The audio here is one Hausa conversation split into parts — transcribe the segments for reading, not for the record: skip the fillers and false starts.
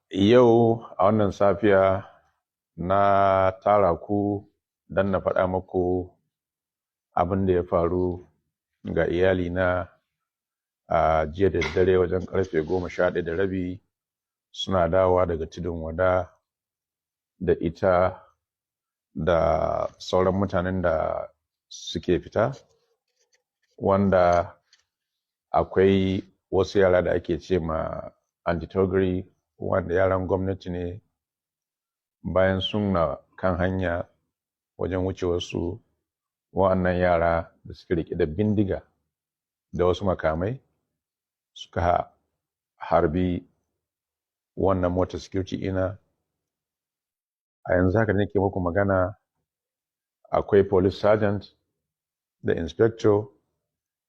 Yau a wannan safiya na tara ku don na faɗa muku abin da ya faru ga iyalina a jiya da dare wajen karfe 11:30. Suna dawowa daga Tudun Wada da ita da sauran mutanen da suke fita, wanda akwai wasu yara da ake ce ma anti-thuggery, wanda yaran gwamnati ne. Bayan suna kan hanya wajen wucewarsu, wa'annan yara da suke riƙe da bindiga da wasu makamai suka harbi wannan motar security ina. A yanzu haka da nake muku magana, akwai police sergeant da inspector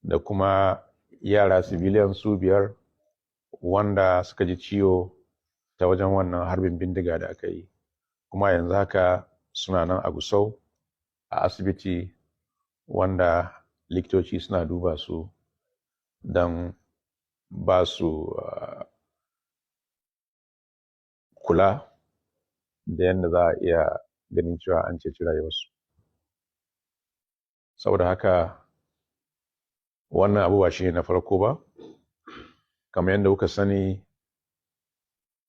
da kuma yara civilian su biyar wanda suka ji ciwo ta wajen wannan harbin bindiga da aka yi, kuma yanzu haka suna nan a Gusau a asibiti, wanda likitoci suna duba su don ba su kula da yadda za a iya ganin cewa an ceci rayuwarsu. Saboda haka, wannan abu ba shi ne na farko ba. Kamar yadda kuka sani,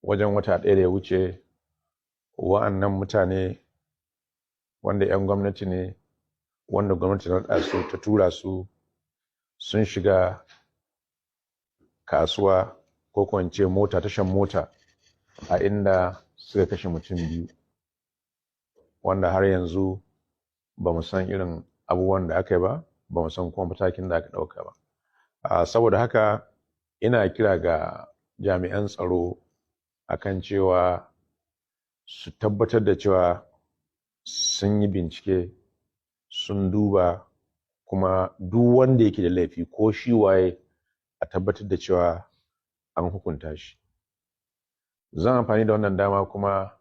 wajen wata ɗaya da ya wuce, wa'annan mutane wanda 'yan gwamnati ne, wanda gwamnati ta naɗa su, ta tura su, sun shiga kasuwa, ko ko in ce mota, tashan mota, a inda suka kashe mutum biyu, wanda har yanzu ba mu san irin abubuwan da aka yi ba, ba mu san kuma matakin da aka ɗauka ba. Saboda haka, ina kira ga jami'an tsaro akan cewa su tabbatar da cewa sun yi bincike, sun duba, kuma duk wanda yake da laifi, ko shi waye, a tabbatar da cewa an hukunta shi. Zan amfani da wannan dama kuma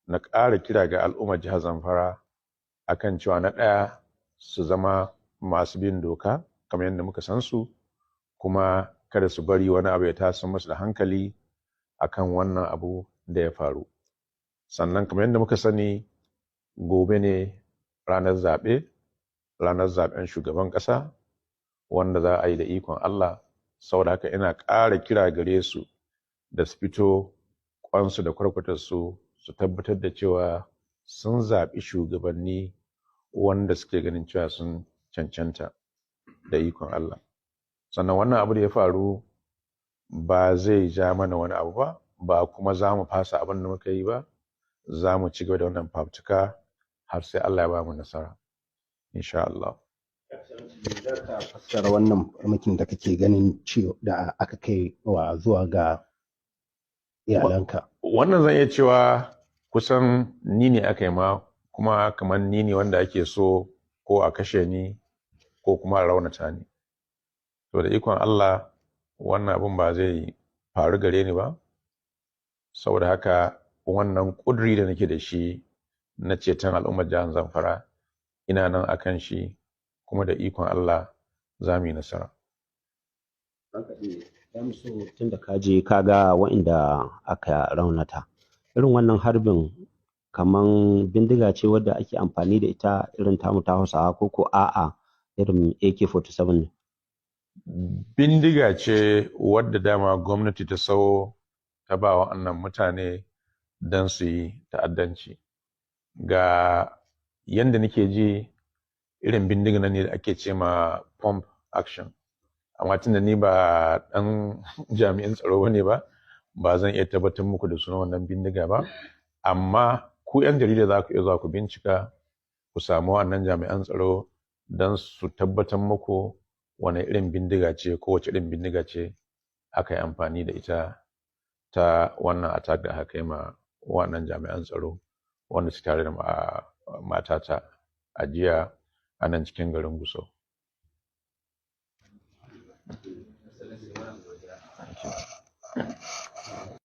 na ƙara kira ga al'ummar jihar Zamfara akan cewa, na ɗaya, su zama masu bin doka kamar yadda muka san su, kuma kada su bari wani abu ya taso musu da hankali akan wannan abu da ya faru. Sannan, kamar yadda muka sani, gobe ne ranar zaɓe, ranar zaɓen shugaban ƙasa wanda za a yi da ikon Allah. Saboda haka, ina ƙara kira gare su da su fito kwansu da kwarkwatarsu, su tabbatar da cewa sun zaɓi shugabanni wanda suke ganin cewa sun cancanta, da ikon Allah. Sannan wannan abu da ya faru ba zai ja mana wani abu ba, ba kuma za mu fasa abin da muka yi ba. Za mu ci gaba da wannan fafutuka har sai Allah ya ba mu nasara, insha Allah. Za ka fassara wannan farmakin da kake ganin cewa da aka kai wa zuwa ga iyalanka? Wannan zan iya cewa kusan ni ne aka yi ma, kuma kamar ni ne wanda ake so ko a kashe ni ko kuma a raunata ni. To, da ikon Allah, wannan abun ba zai faru gare ni ba. Saboda haka, wannan ƙuduri da nake da shi na ceton al'ummar jihar Zamfara, ina nan akan shi, kuma da ikon Allah za mu yi nasara. Tun da ka je ka ga waɗanda aka raunata, irin wannan harbin kaman bindiga ce wadda ake amfani da ita irin tamu ta Hausawa, ko ko a'a, irin AK-47 ne? Bindiga ce wadda dama gwamnati ta sawo ta ba wa'annan mutane don su yi ta'addanci. Ga yanda nake ji, irin bindiga nan ne da ake ce ma pump action, amma tunda ni ba ɗan jami'in tsaro bane ba, ba zan iya tabbatar muku da sunan wannan bindiga ba. Amma ku 'yan jarida za ku iya zuwa ku bincika, ku samu wannan jami'an tsaro don su tabbatar muku wane irin bindiga ce, ko wace irin bindiga ce aka yi amfani da ita ta wannan attack da aka kai ma wannan jami'an tsaro wanda su tare da matata a jiya a nan cikin garin Gusau. Thank you.